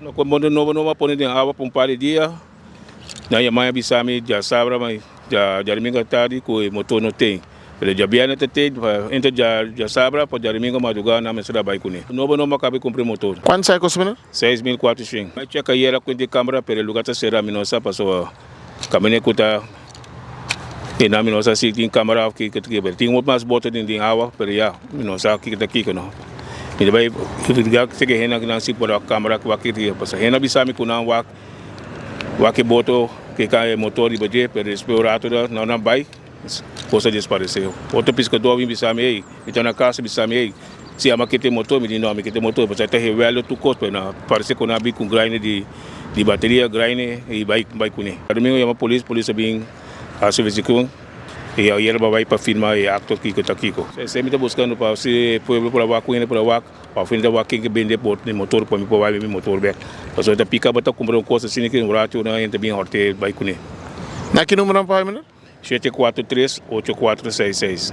No ku motor nobo nobo a pone den awa pa un par di dia. Nan yama a bisa mi djasabra ma djadumingu atardi ku e motor no ten. Pero djabièrnè ta ten, entre djasabra pa djadumingu madrugá nan mester a bai kuné. Nobo nobo a kaba di kumpra e motor. Kuantu sa e kosta meneer? 6400. Mi cheka ayera ku e kamera pero e lugar ta será mi no sa pasobra kaminda ku ta einan mi no sa si tin kamera of kiko ta kiko pero tin mas boto den awa pero ya mi no sa kiko ta kiko no. Mi ta bai seki hende nan si por wak kamera wak kiko ta kiko pasobra hende a bisa mi ku nan wak wak e boto ke ka e motor riba dje pero despues un rato nan a bai kos a desparesé. Otro piskadó a bin bisa mi ey mi ta na kas a bisa mi ey Si ama kete motor, mi di no, mi kete motor, pasobra ta hewelo tur kos, pero na parse ku nan a bin ku graine di di bateria, graine i bai bai kuné. Domingo yama polis, polis a bin hasi investigashon i ayer bo a bai pa firma e akto kiko ta kiko. Esei mi ta buskando pa si e pueblo por a wak ku hende por a wak, òf hende ta wak ken ke bende e motor pa mi por bai mi motor bèk. Pasobra ta pika bo ta kumpra un kos asina ki un ratu nan hende ta bin hòrt'é bai kuné. Na ki numero nan por bai, meneer? 743 8466.